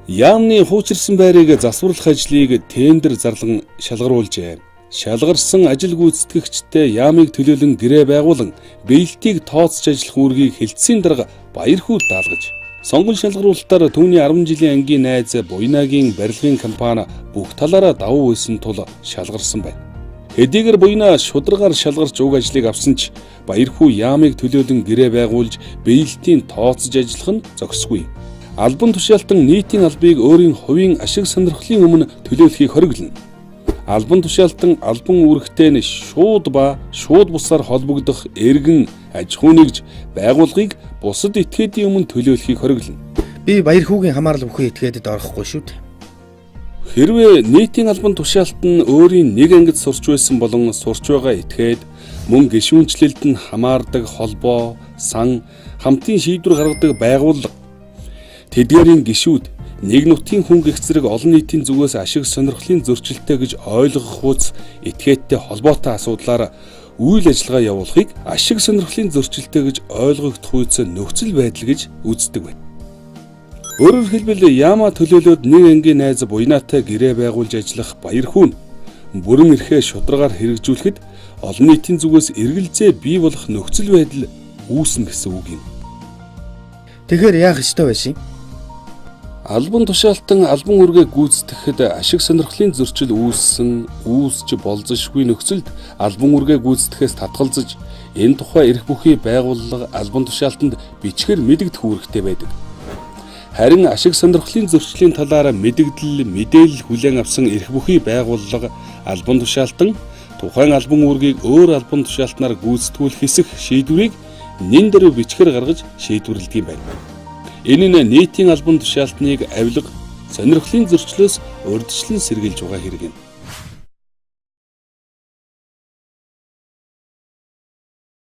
Яамны хуучирсан байрыг засварлах ажлыг тендер зарлан шалгаруулжээ. Шалгарсан ажил гүйцэтгэгчтэй яамыг төлөөлөн гэрээ байгуулан биелтийг тооцож ажиллах үүргийг хэлтсийн дарга Баярхүү даалгаж. Сонгон шалгаруулалтаар түүний 10 жилийн ангийн найз Буйнагийн барилгын компани бүх талаараа давуу байсан тул шалгарсан байна. Хэдийгээр Буйна шударгаар шалгарч уг ажлыг авсан ч Баярхүү яамыг төлөөлөн гэрээ байгуулж биелтийн тооцож ажиллах нь зохисгүй. Албан тушаалтан нийтийн албыг өөрийн хувийн ашиг сонирхлын өмнө төлөөлөхийг хориглоно. Албан тушаалтан албан үүрэгтэй нь шууд ба шууд бусаар холбогдох эргэн аж ахуй нэгж байгууллагыг бусад этгээдийн өмнө төлөөлөхийг хориглоно. Би Баярхүүгийн хамаарал бүхий этгээдэд орохгүй шүү дээ. Хэрвээ нийтийн албан тушаалт нь өөрийн нэг ангид сурч байсан болон сурч байгаа этгээд мөн гишүүнчлэлд нь хамаардаг холбоо, сан, хамтын шийдвэр гаргадаг байгууллага тэдгээрийн гишүүд нэг нутгийн хүн гэх зэрэг олон нийтийн зүгээс ашиг сонирхлын зөрчилтэй гэж ойлгох хүйц этгээдтэй холбоотой асуудлаар үйл ажиллагаа явуулахыг ашиг сонирхлын зөрчилтэй гэж ойлгогдох хүйц нөхцөл байдал гэж үздэг байна. Өөрөөр хэлбэл яамаа төлөөлөөд нэг ангийн найз Буйнаатай гэрээ байгуулж ажиллах Баярхүү нь бүрэн эрхээ шударгаар хэрэгжүүлэхэд олон нийтийн зүгээс эргэлзээ бий болох нөхцөл байдал үүснэ гэсэн үг юм. Тэгэхээр яах ёстой байсан юм? Албан тушаалтан албан үүргээ гүйцэтгэхэд ашиг сонирхлын зөрчил үүссэн, үүсч болзошгүй нөхцөлд албан үүргээ гүйцэтгэхээс татгалзаж энэ тухай эрх бүхий байгууллага албан тушаалтанд бичгээр мэдэгдэх үүрэгтэй байдаг. Харин ашиг сонирхлын зөрчлийн талаар мэдэгдэл, мэдээлэл хүлээн авсан эрх бүхий байгууллага албан тушаалтан тухайн албан үүргийг өөр албан тушаалтнаар гүйцэтгүүлэх эсэх шийдвэрийг нэн дээр бичгээр гаргаж шийдвэрлэдэг юм байна. Энэ нь нийтийн албан тушаалтныг авилга, сонирхлын зөрчлөөс урьдчилан сэргийлж байгаа хэрэг юм.